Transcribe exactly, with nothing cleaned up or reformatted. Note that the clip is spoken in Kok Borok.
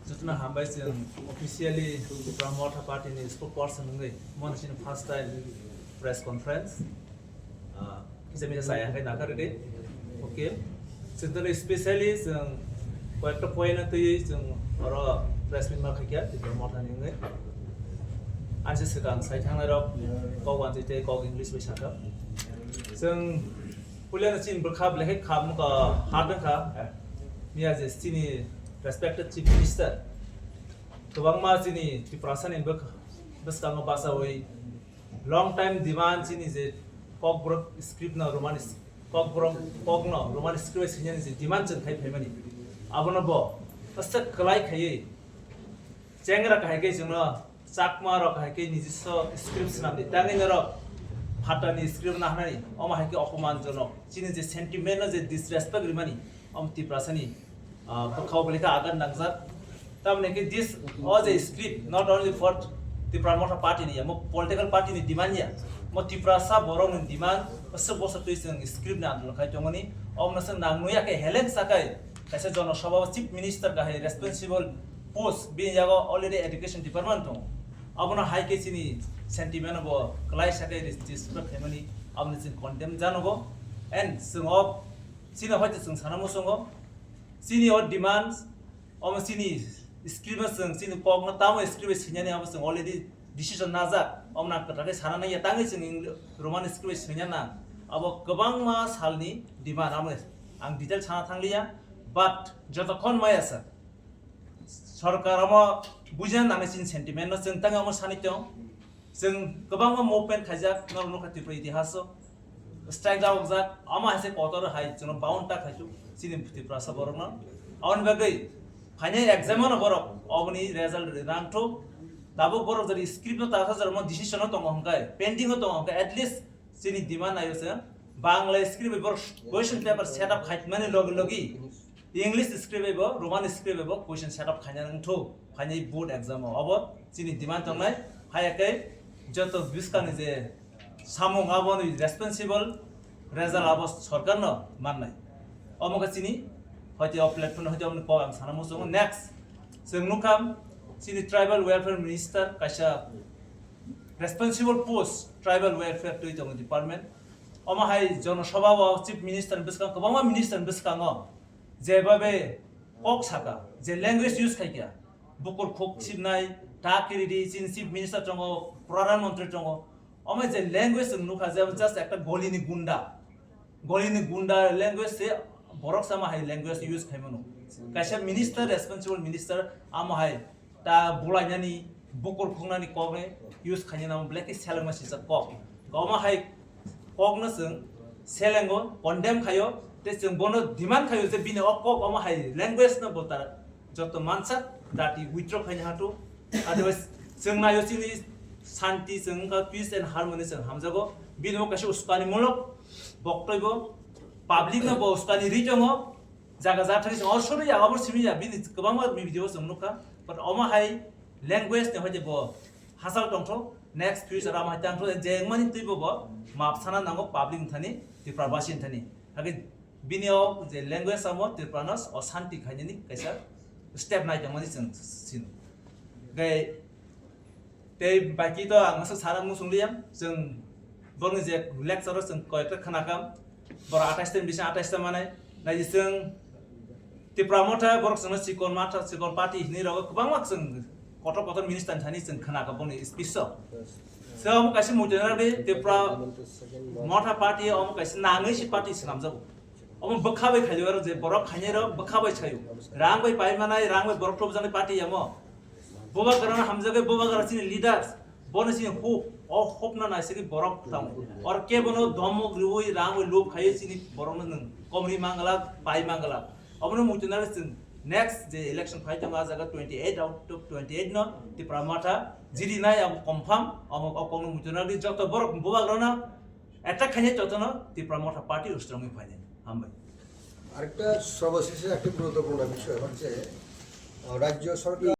Jotono hambai chwng officially Tipra Motha Party ni spokesperson wngwi moni chini first time press conference. Ah, kisa misa saya khe nakha rwdi. Okay. Chwng tono specially chwng koyekta point no twiwi chwng oro press meet ma khaikha Tipra Motha ni wngwi. Anse swkang sai thangnai rok kok wanjwi tei kok English bai sakha. Chwng puila no chini bwkha belai khe kha muka hard wngkha. Miya je chini respected Chief Minister kwbangma chini Tiprasa ni bwk-, bwskango bachaui long time demand chini je Kokborok script no Roman s-, Kokborok kok no Roman script bai swinani je demand chwng khai phaimani, abono bo aswk kwlai khaiwi chengra kahai khe chwngno Chakma rok hai khe nijiswa script swnamdi, tangwi norok phatani script nahnani, omo hai khe opomanjonok. Chini je sentiment no je disrespect rimani, omo Tiprasani, ah, bwkhao belai khe agan nangjak. Tamoni khe this, o je script not only for Tipra Motha Party ni ya, mo political party ni demand ya, mo Tiprasa borok ni demand, bwswk bwswk twi chwng script ni andolon khai tongmani, omo no chwng nang nuya khe heleng sakai, kaisa Jono Sabha o Chief Minister kahai responsible post, bini yago already education department tongo. Abono hai khe chini sentiment bo kwlai sa khe dis-, disrespect khaimani, abono chwng condemn janogo. And chwng o chini hoite chwng sana muchungo, chini o demands, omo chini script o chwng chini kok no tamo script bai swinani, abo chwng already decision najak, omo nang kwtal khe sana nangya, tangwi chwng Eng-, Roman script bai swina nang. Abo kwbangma salni demand, amo ang detail sana thangliya, but jotokhon maya sa, sorkar omo bujina nangni chini sentiment no chwng tangwi omo sani tong. Chwng kwbangma movement khaijak, norok nukha Tripura itihaso. Strike rawkjak, omo hai se kotor hai chwngno bound ta khaisuk chini Tiprasa borokno. Aboni bagwi phainai exam-o no borok oboni result rwna wngthok. Tabuk borok jodi script no ta kha, jora mo decision-o tongo hwnkhe, pending-o tongo hwnkhe, at least chini demand naio se Bangla script bai borok question paper set up khaimani logi logi English script bai bo, Roman script bai bo question set up khaina wngthok phainai board exam-o. Obo chini demand tongnai, haiya khe joto bwskangni je samung, aboni responsible result abo sorkarno mannai. Omo khe chini hoite o platform hoite oboni kok ang sana muchungo. Next, chwng nukha chini tribal welfare minister kaisa responsible post tribal welfare twi tongo department. Omo hai Jono Sabha o chief minister ni bwskango, kwbangma minister ni bwskango jebabe kok saka, je language use khaikha, bukur khuk sibnai, ta kiridi, chini chief minister tongo, pradhan mantri tongo, omo je language chwng nukha je just ekta golini gunda, golini gunda language se borok sama hai language use khaimano. Kaisa minister, responsible minister, amo hai ta bulainani, bukur khungnani kokni use khaina nang belai khe selengma sijak kok. Omo hai kokno chwng selengo, condemn khaio, tei chwng bono demand khaio je bini o kok omo hai language no bo ta joto mansak dati withdraw khaina hatu. Otherwise chwng naio chini santi, chwng wngkha peace and harmony chwng hamjago. Bini bo kaisa uskani mulok boktoi bo, public no bo uskani ri tongo. Jaga jathani chwng o sori ya, abor simi ya, bini kwbangma video chwng nukha. But omo hai language ni hoide bo hachal tongtho, next future amo hai tangtho, je wngmani twi bo bo map sana nango public ni thani, Tripura basi ni thani. Hake bini o je language amo Tripura no o santi khainani kaisa step nai tongmani chwng sino. Gai Tei baki to ang aswk sana muchung liya, chwng borokni je lecture o chwng koyekta khwnakam, borok atais ta bising atais ta manai, naidi chwng Tipra Motha borok chwngno chikon matha, chikon party hinwi rogo kwbangma chwng kotor kotor minister ni thani chwng khwnakha boni speech o. So omo kaisa muchung rwdi Tipra Motha party omo kaisa nangwi si party swnamjago. Omo bwkha bai khaio, aro je borok khainai rok bwkha bai saio. Rang bai pai manai, rang bai borok thopjaknai party amo. Bubagra no hamjagwi, Bubagra chini leaders, bono chini hope, o hope no naisigwi borok tamo. Or kebono domok riwi rang bai lob khaiwi chini borok no nwng komri mangala, pai mangala. Obono muchunani chwng next je election phai tongo, a jaga twenty eight out of twenty eight no Tipra Motha jiri nai, abo confirm, amo o kokno muchunani joto borok Bubagra no attack khainai jotono Tipra Motha party strongwi phainai. Hambai. আরেকটা সর্বশেষে একটা গুরুত্বপূর্ণ বিষয় হচ্ছে, আহ, রাজ্য সরকার